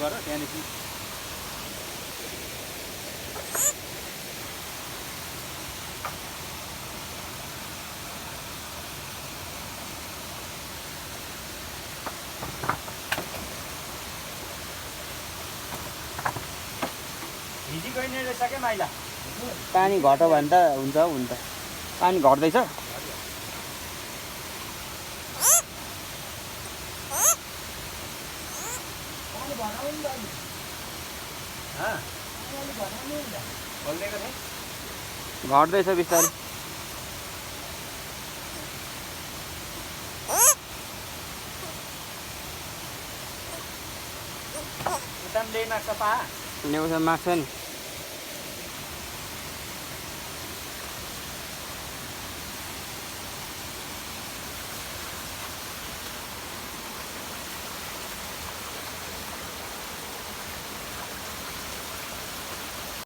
गर त्यहाँदेखि भिजी गइने रहेछ क्या माइला पानी घट्यो भने त हुन्छ हुन त पानी घट्दैछ घट्दैछ बिस्तारै उता पनि ल्याइ माग्छ पा ल्याउँछ माग्छ नि